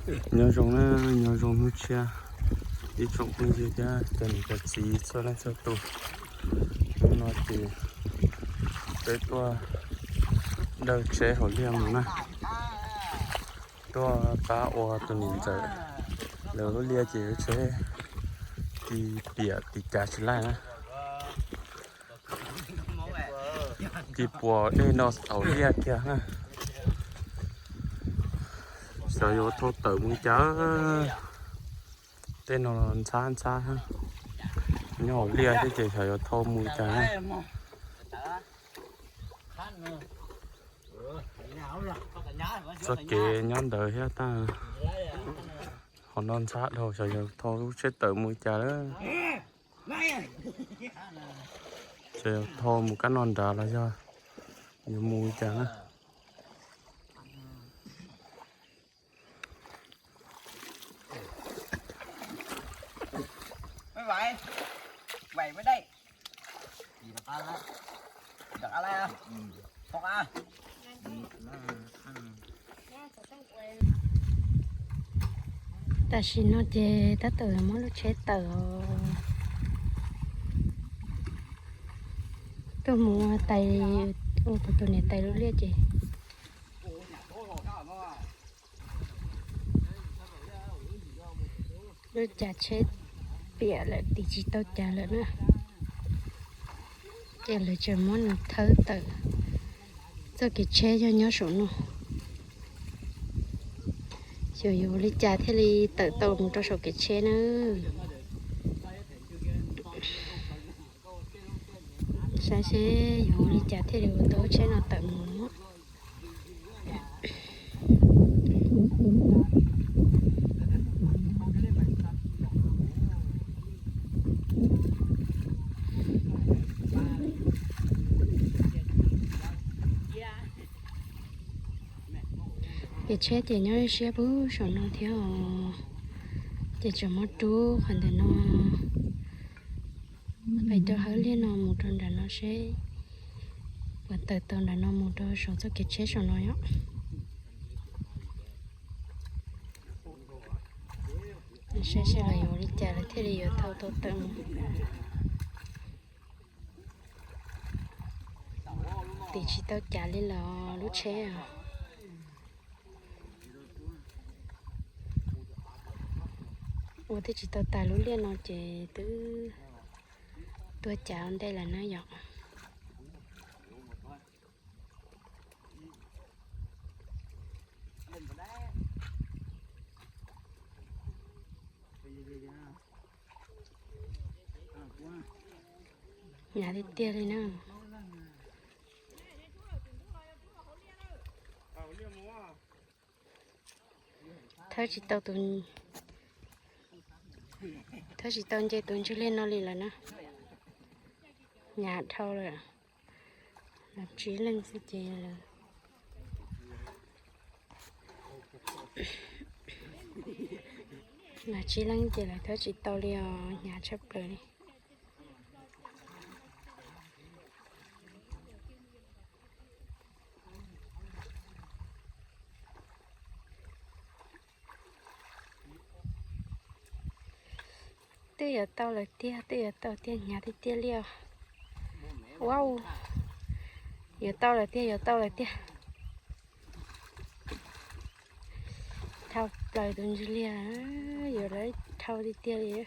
Nyob zoo na, nyob zoo hnub tshiab ib tsoom phooj ywg thiab cov niam cov txiv txhua leej txhua tus. Hnub no ces peb tuaj dawj tsheb hauv liaj mus na, tuaj pab ua tus niam ntxawm lawv lub liaj ces lub tsheb tis piam tis cav tsis laij na. Tis puas dej no hauv liaj kiag na. Xyov yuav thau tawm mus cas. Tej no ntxhab ntxhab, nyob hauv liaj thiab ces xyov yuav thau mus cas na. Txoj kev nyob ntawd thiab tag, qhov no ntxhab dhau, xyov yuav thau lub tsheb tawm mus cas lawm. Xyov yuav thau mus kab no nrad los yog yuav mus cas na. Tam sim no ces tab tom muab lub tsheb tawm os. Tuaj mus ua tais, ua kuv tus niam tais lub liaj ces lub cav tsheb piam lawm, tis tsis tau cav lawm na. Ces lawv tseem muab nws thawb tawm. Txoj kev tsheb yog nyob saum no, xyov yuav ua li cas thiaj li tawm tau mus rau saum kev tsheb na. Saib seb yuav ua li cas thiaj li ua tau lub tsheb no tawm mus. Kev tsheb ces nyob siab pub saum no thiab os. Ces tseem muab rub qhov ntawm no, pais rau hauv liaj no mus rau nram no seb puas tawm tau nram no mus rau saum txoj kev tsheb saum no yom. Saib seb lawv yuav ua li cas lawv thiaj li yuav thau tau tawm mus. Tis tsis tau cav li los lub tsheb os. Ua thiaj tsis tau tas lub liaj no ces twb tuaj cav ua ntej lawm na yom. Hnyav tiag tiag li na. Thawb tsis tau tus, thawb tsis tau nce tus ntsis liaj no li lawm na. Hnyav dhau lawm. Los tsib leej xwb ces lawv, los tsib leej ces lawv thawb tsis tau li os, hnyav tshaj plaws li. Twb yuav tau lawm tiag, twb yuav tau tiag, hnyav tiag tiag li os. Wow, yuav tau lawm tiag, yuav tau lawm tiag. Dhau plaws tus ntsis liaj, yuav lawv dhau tiag tiag li.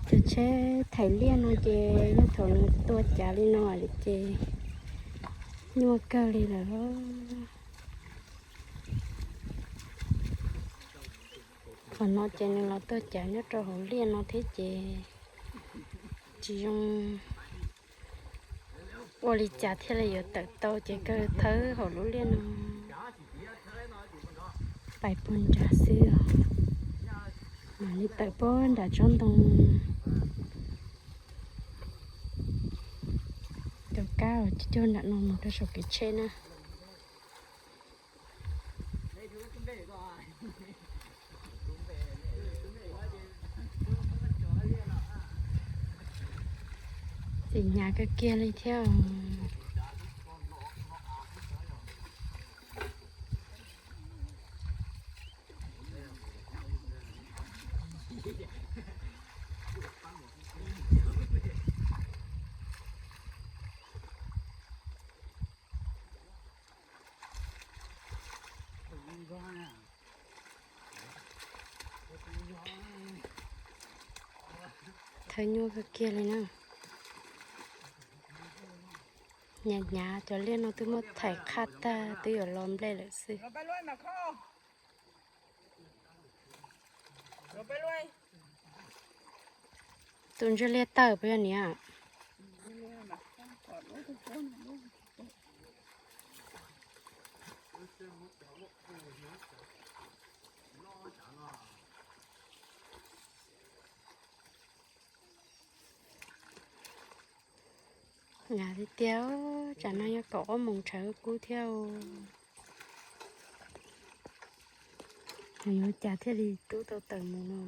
Cov tsheb thaij liaj no ces yog thaum nws tua cav li no lawm ces nyuaj kawg li lawm. Qhov no ces nws los tua cav nyob rau hauv liaj no thiab ces tsis zoo. Ua li cas thiaj li yuav tawm tau ces kawg thawb hauv lub liaj no pais puag nrad xwb os. Mam li tawm puag nram tsob ntoo, cov kab uas cog nram no mus rau saum kev tsheb na. Txiv hnyav kawg kiag li thiab. Thawb nyuaj kawg kiag li na. Hnyav hnyav, cov liaj no twb muab thaim qhaj tag twb yuav los nplej lawm xwb. Tus ntswg liaj tawm puas yog niam? Hnyav tiag tiag, tsam no yog kaum ob moos tshav kub thiab. Yuav cas thiaj li rub tau taws mus no.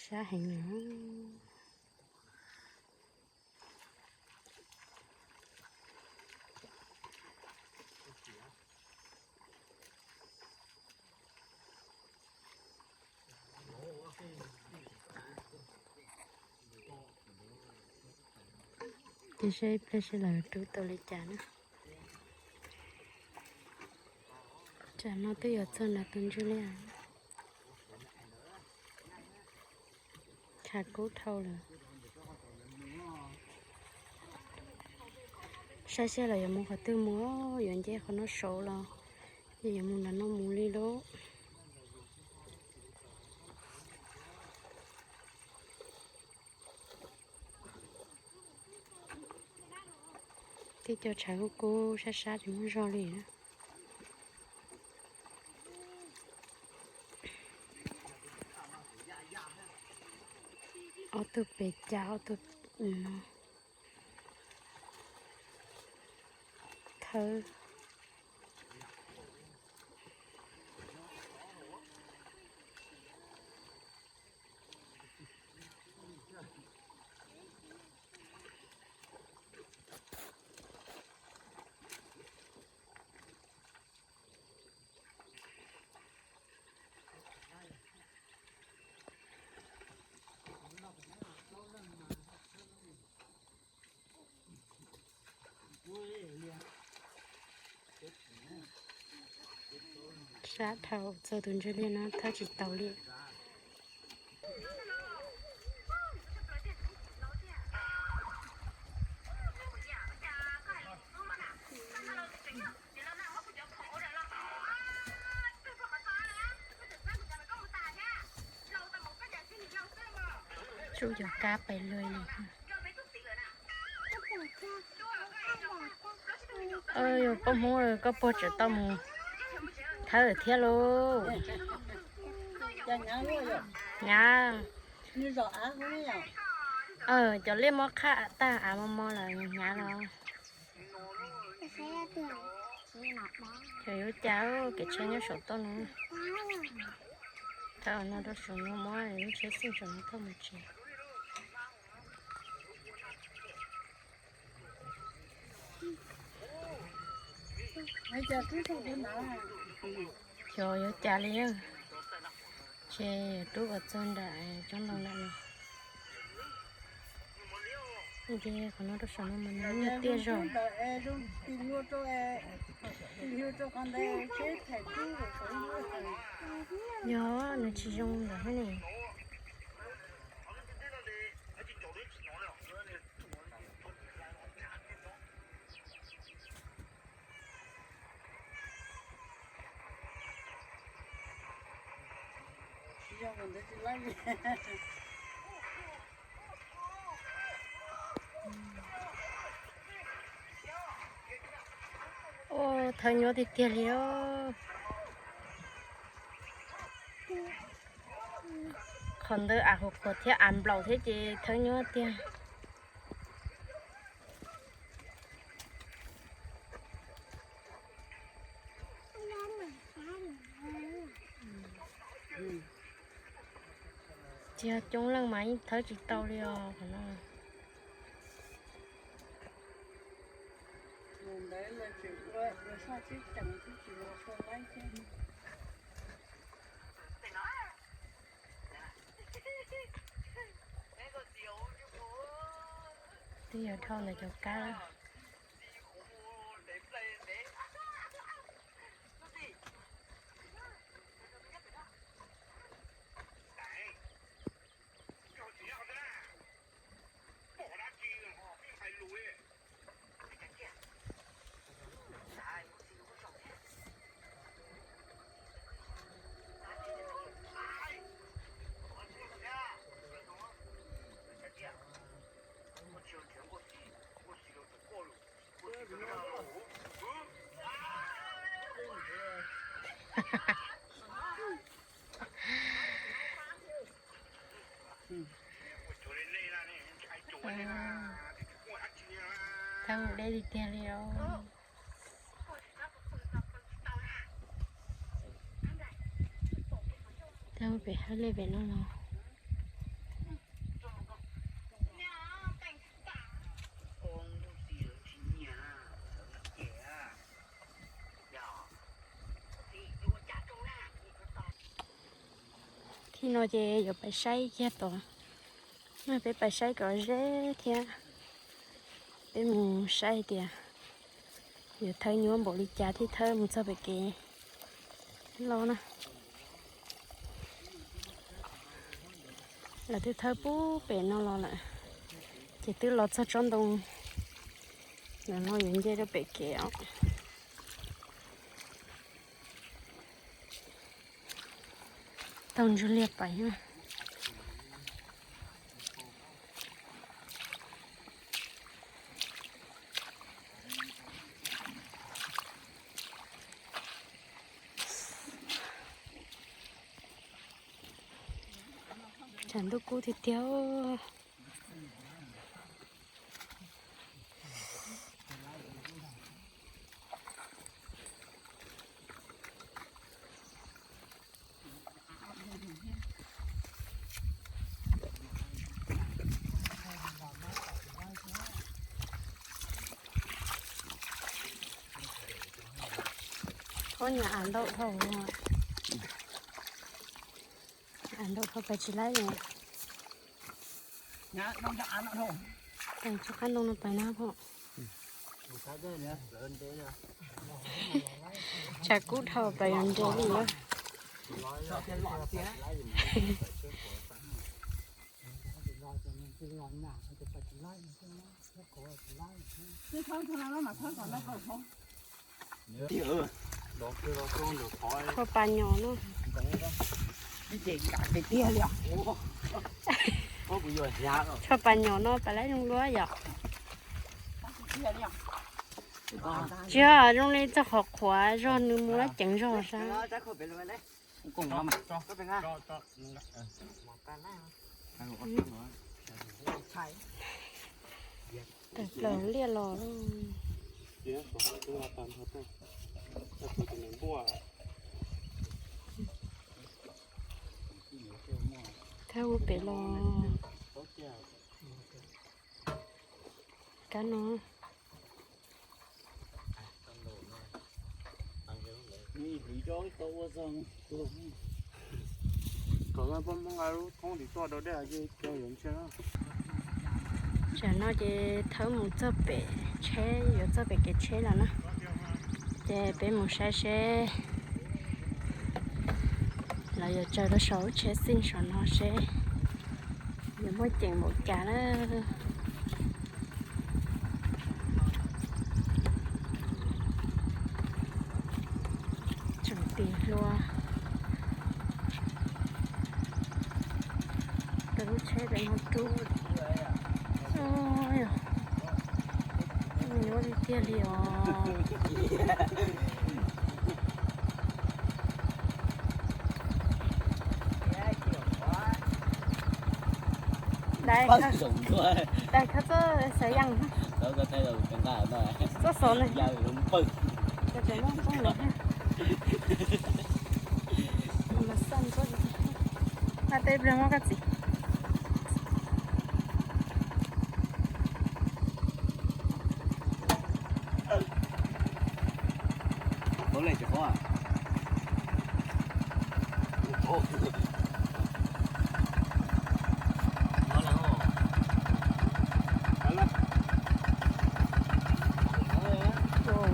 Sab heev li. Ces saib ib pliag seb lawv rub tau li cas na. Tsam no twb yuav txog nram tus ntswg liaj. Tshav kub dhau lawm. Saib seb lawv yuav mus qhov twg mus, yuav nce qhov no saud los yog yuav mus nram no mus li lauj. Tib co tshav kub kub sab sab tsis muaj zog li na. Ob tug pem cas ob tug thawb. Sab dhau, txog tus ntswg liaj no thawb tsis tau li. Tsuj cov kab pais luag li. Yog poj Hmoob koj puag tseem tau mus thawb thiab lauj. Nyav. Cov liaj muab qhaj tag av mos mos lawm, nyav los. Ces yuav cas, kev tsheb nyob saum toj no. Thawb no rau saum no, muab lub tsheb xij saum no thauj mus tsev. Xyov yuav cas li, ces rub kom txog nram tsob ntoo nram no. Ces qhov no rau saum no mas nws tiaj zog. Yog nws tsis zoo ntawd thiab ne. Ua thawb nyuaj tiag tiag li os. Qhov ntawd av qhuav qhuav thiab av nplaum thiab ces thawb nyuaj tiag. Tsis yog coob leej mas yeej thawb tsis tau li os qhov no. Twb yog dhau ntawm cov kab. Thawb deb li tiag li os. Thawb pem hawb li pem no los. Thib no ces yuav pais saib kiag tod. Peb pais saib kom ze thiab. Peb mus saib tias yuav thawb nyuaj npaum li cas thiaj thawb mus txog pem kev los na. Lawv twb thawb pub pem no los lawm, ces twb los txog tsob ntoo. Ntawm no yuav nce rau pem kev os. Taug ntsuj liaj pais. Tshav ntuj kub tiag tiag. Ob nyuag av ntau dhau, av ntau dhau pais tsis laib li. Tsis qab ntoo no pais na pom. Tshav kub dhau pais yuav nres li na. Tshuav pas nyom no. Tshuav pas nyom no pas laib zoo dua yom. Tsis yog zoo li txog qhov qhuav zog nws mus lab ceev zog sab. Tawm plaws liaj los. Thab ua pem los. Kab no. Tsam no ces thawb mus txog pem tsheb, yuav txog pem kev tsheb lawm na. Ces peb mus saib seb lawv yuav tsaws rau saum lub tsheb xij saum no seb yuav muaj ceem npaum cas na. Tseem tis hlua. Rau lub tsheb pem no rub. Nyuaj tiag tiag li os. Tais khawb txoj xav yas, txoj xov ne. Npaj teb pliag muab koj txiv.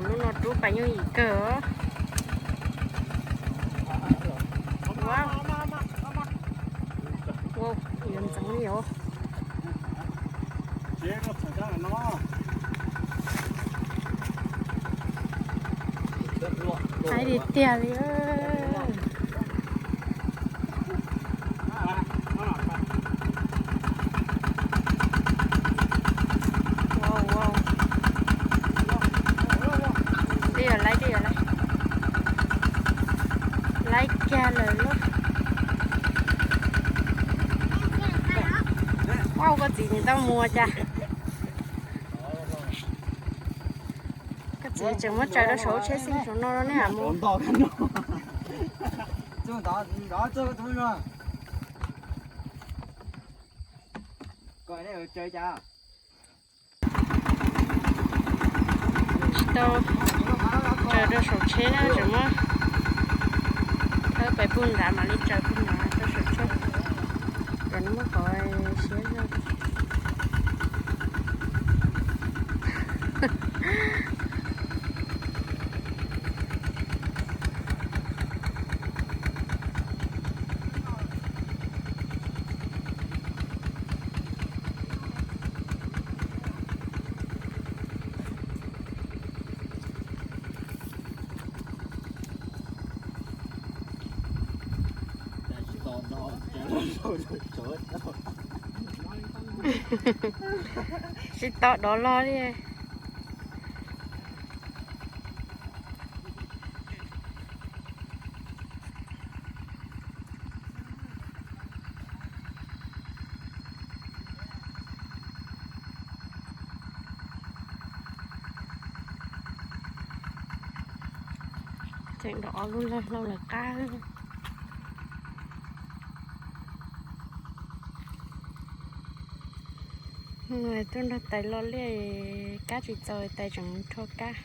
Lub no rub pais nyuj yim kawg. Yuav ntxeev li os. Haib tiag tiag li. Dej yuav laib, dej yuav laib. Laib kiag lawm lauj. Ua koj txiv nim tau mus cas. Koj txiv tseem muab tsaws rau saum tsheb xij saum no ne. Tsis tau tsaws rau saum tsheb na, tseem muab thawb pes puag nrad mam li tsaws puag nrad rau saum tsheb. Kom nws muab qhov siab zog. Tsis tau dov log li. Tseem dov ob lub log hlau lawv qab. Tuaj nrog tais lo liaj, kab tsis txaus tais tseem rho kab.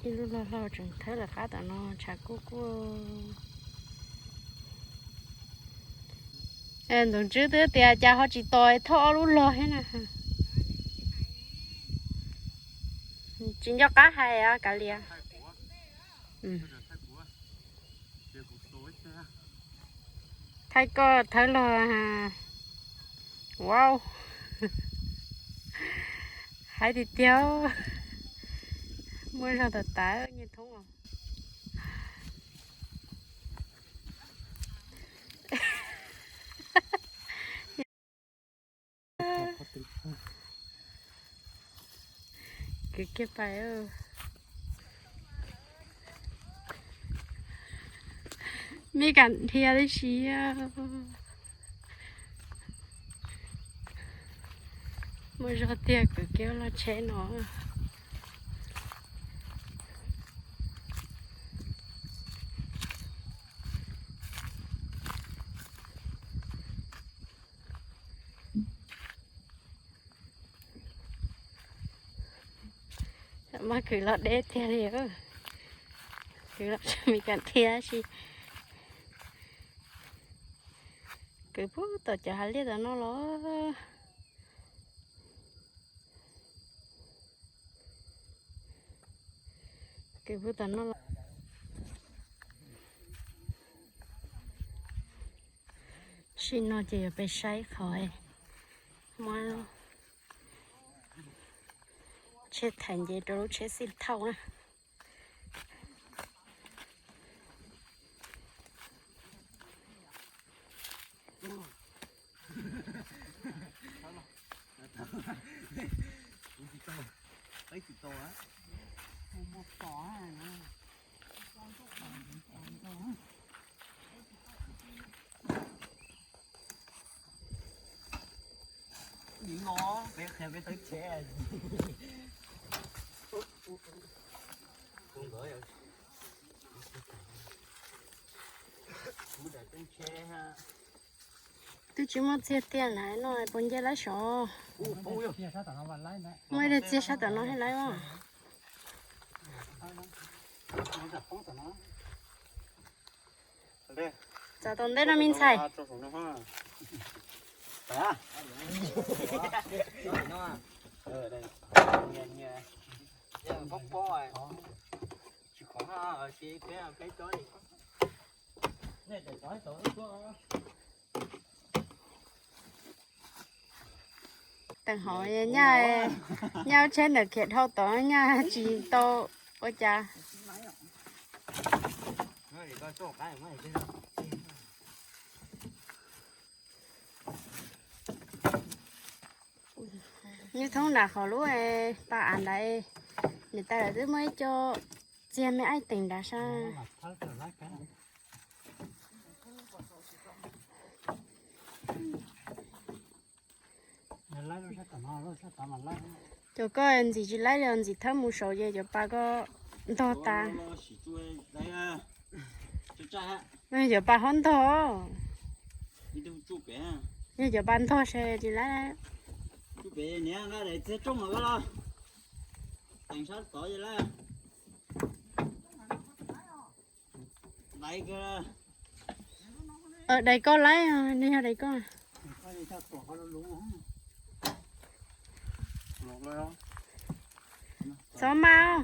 Ib lub log hlau tseem thawb lawv qab tom no tshav kuj kuj. Ntxoov Tswb twb tias cas ho tsis tos thauj ob lub log thiab na. Tsis nco qab hais kav liam. Thaij koj thawb log. Wow, haib tiag tiag. Muaj zog tas tas nyiaj thoob os. Kwv kiag pais. Me kam dhia li si. Muaj zog tiag, kwv kiag lub tsheb no. Maj kwv los deb tiag li. Kwv los tsis me kam dhia si. Kwv puag tom cov hav liaj tom no los. Kwv puag tom no los. Sim no ces yuav pais saib qhov muab tsheb thaiv nce rau lub tsheb xij thauj na. Twb tsis muaj txiag tiag lawm no, puas nce laib saud? Muaj ib daim txiag sab tom no thiab lawm. Txav tom ntej no me ntxhais. Teem hov nyaj, nyaj tsheb ntawm khiav dhau tod nyaj tsis tau ua cas. Nws thoob nram qhov lub pas av ntawd, niam tais lawv twb muaj ib co txiag me aib teem nrad sab. Cov koj ntxim tsis laib li, ntxim thawb mus saud ces cov pas koj ntog tas. Cov pas ho ntog. Yog cov pas ntog ces tsis laib. Dais koj laib, nws yog dais koj. Txhob maj.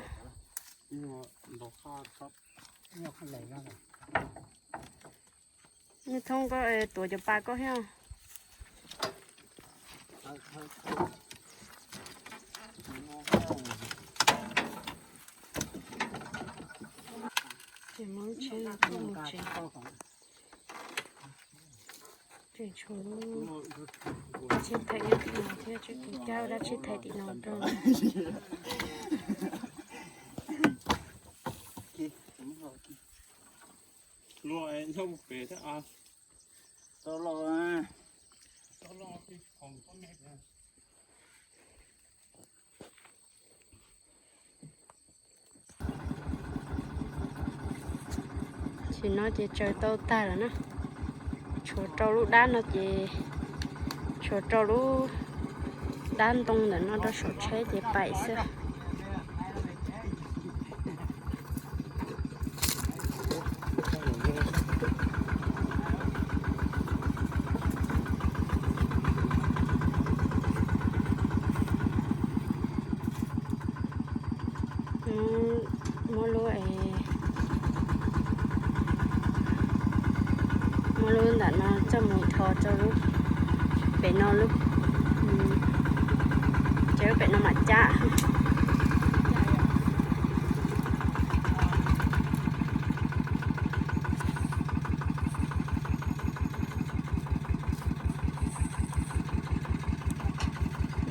Nws thoob koj tuav cov pas koj thiab. Ces muab lub tsheb no tuaj mus tsev. Tseem tshuav lub tsheb thaiv nyob tim no thiab, tsis kuv cab dab tsheb thaiv tim no rau. Luag nyob pem thiab. Tam sim no ces tsaws tau tag lawm na. Tshuav rau lub dab no ces, tshuav rau lub dab ntoo ntawm no rau saum tsheb ces paim xwb. Muab lub, muab lub ntawm no coj mus tho rau lub pem no, lub, ces lub pem no mam cab.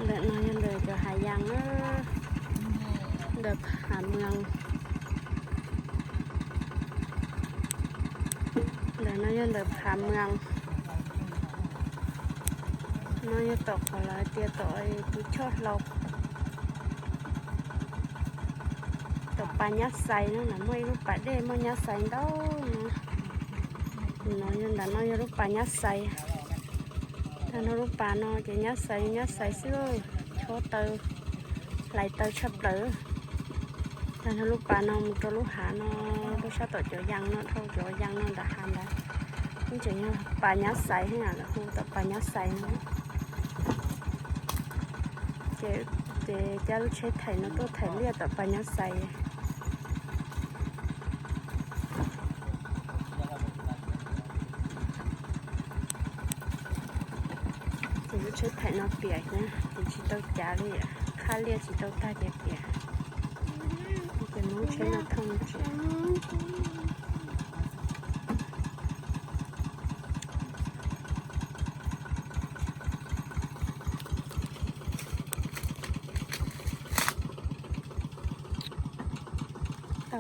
Ntawm no yog ntawm cov hav yees, ntawm Phav Mws. Ntawm no yog ntawm Phav Mws. No yog tom qhov lawv tias tom tus choj hlau. Tom pas Nyab Xais no muaj ib lub pas dej muaj Nyab Xais ntau no. No yog ntawm no yog lub pas Nyab Xais. Tag nrho lub pas no ces Nyab Xais, Nyab Xais xwb, chob taw, hlais taw tshaj plaws. Tag nrho lub pas no mus rau lub hav no, rau sab tom cov yees no, dhau cov yees no nram hav ntawd. Yeej tseem yog pas Nyab Xais thiab, lawv hu tom pas Nyab Xais no. Ces, ces cab lub tsheb thaiv no tuaj thaiv liaj tom pas Nyab Xais. Ces lub tsheb thaiv no piam thiab, ces tsis tau cav li, qhab liaj tsis tau tag ces piam. Ces muab lub tsheb no thooj tsev.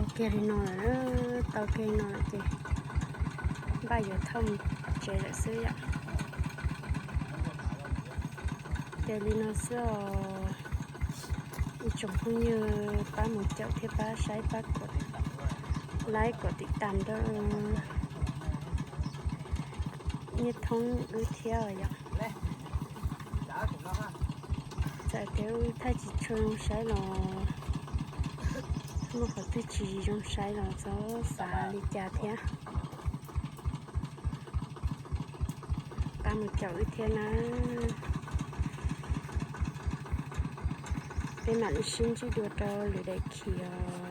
Kiag li no lawm, tau kiag li no lawm ces npaj yuav thauj mus tsev lawm xwb yom. Ces li no xwb os. Ib tsoom phooj ywg pab mus caum thiab pab saib pab kom like kom tim tam rau Nyiaj Thoob wb thiab yom. Txawm tias wb thaij tsis tshua zoo saib los muaj qhov twg tsis zoo saib los txhob xav li cas thiab. Pab mus caum wb thiab na. Peb mam li sib ntsib dua rau lwm daim khiv os.